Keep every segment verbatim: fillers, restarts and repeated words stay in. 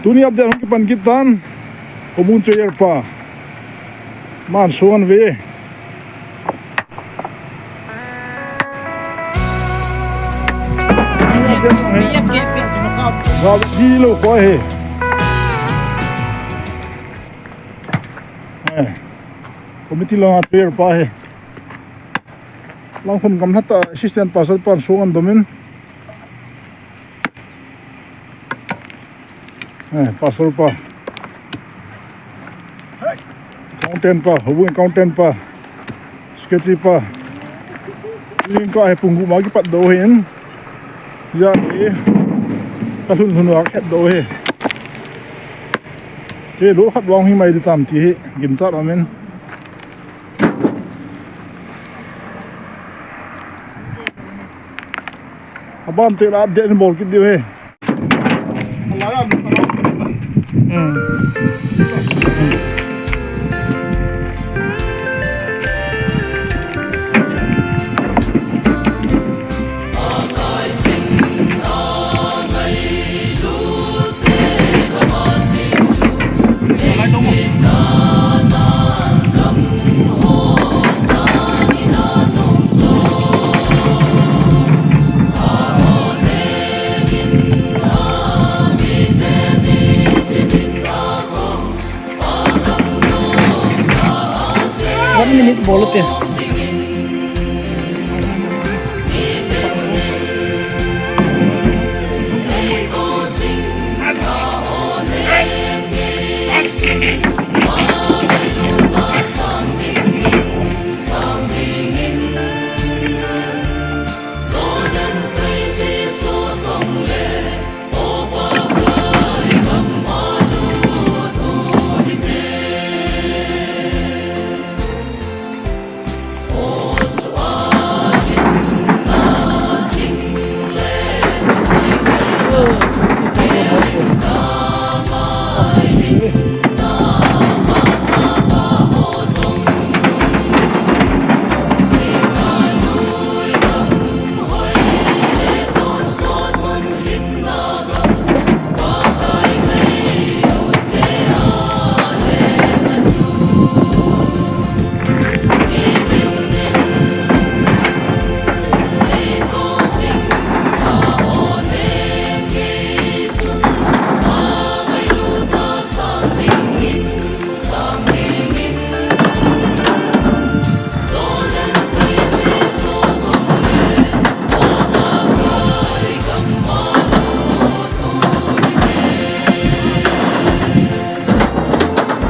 Tuni update hung kipan kit tan. Khomung Trayer pa. Aman song an ve. Ga ve di lou koi he. Eh. Committee langa Trayer pa he. Langkhun gamla ta assistant pastor pan song an domin. Eh, pastor pa. Accountant pa, houbung accountant pa. Secretary pa. Ling ka he pung gup ma kipat doh hin. Ya, eh. Ka lhun lhun wa khet doh he. Che lo khat vang hi mai di tam ti hi. Ginchat amen. Abam te la update bol kit diu he. Hmm. One minute bol te.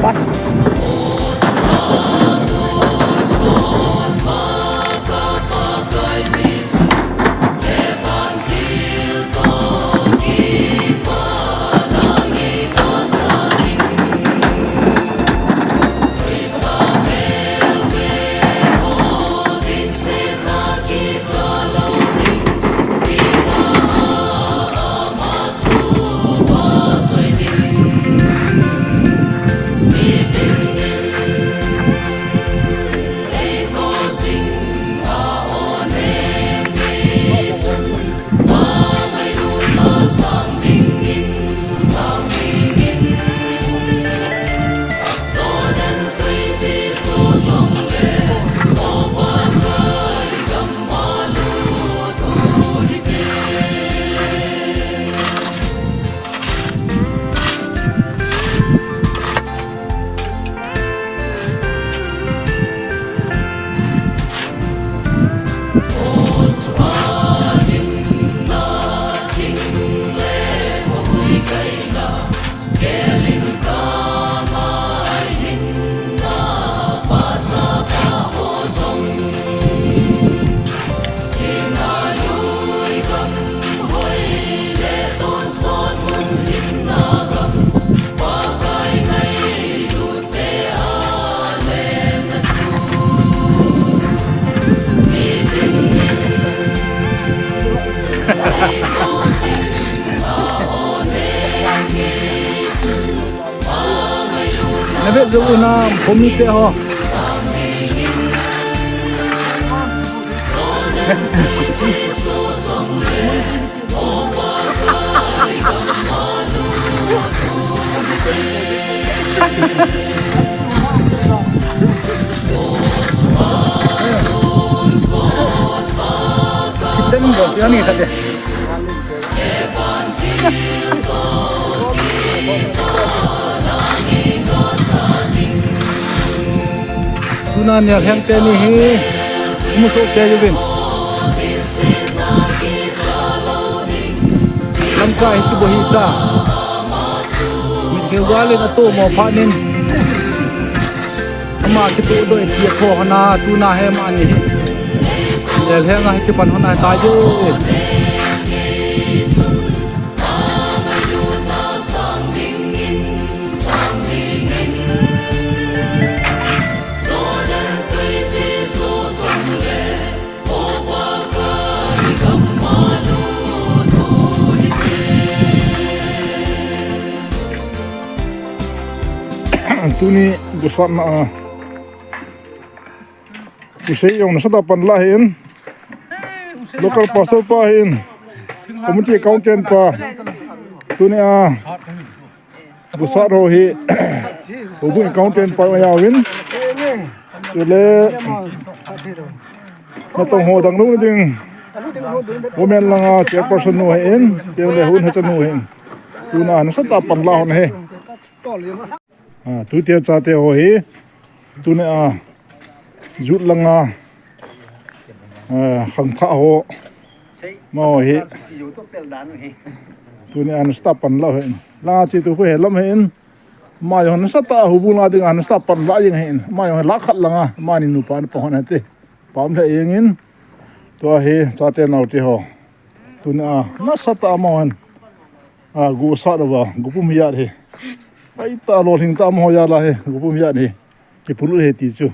Pas. Na vet jou u na, khomi te ho. Kitan bo, yang ni khat e. Tuna nelheng teni hi musoh kei uvin. Lamkai hi kibo hita. Mitkhel gal in atomo phat in. Ama kitoh doh in tia tho hona tuna hi amani hi. Nelheng a hi kipan hona tai jo. Tuni gosatna a, Usei jong nasatah a panla ahin. Local pastor pa ahin. Community accountant pa. Tuni a gosat ho hi houbung accountant pa ahin. Chule natong ho dang lung ding. Women langa chairperson nu ahin. Chule hun hacha nu ahin. Tuna nasatah a panla hon ahi. A, tutia chate ho hi, tuni a, youth langa, a, khangthah ho, amaho hi, tuni a nasatah a panla ahin. Langa che tu khu helam ahin, ama jong nasatah a houbung la dinga nasatah a panla jing ahin, ama jong lakh khat langa, amani nupa napa hon ati, pam le jingin, tua hi, chate naote ho, tuni a, nasatah a amahon, a, gosat uva, gopum hijat hi. Aitah lolhing tah amaho jal a hi, gopum hijat hi. Kipulut hi ti chu.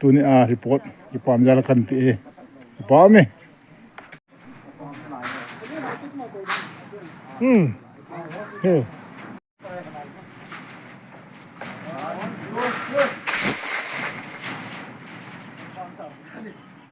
Tuni a report, kipam jal a kanpe hi. Kipam e. Hmm. He.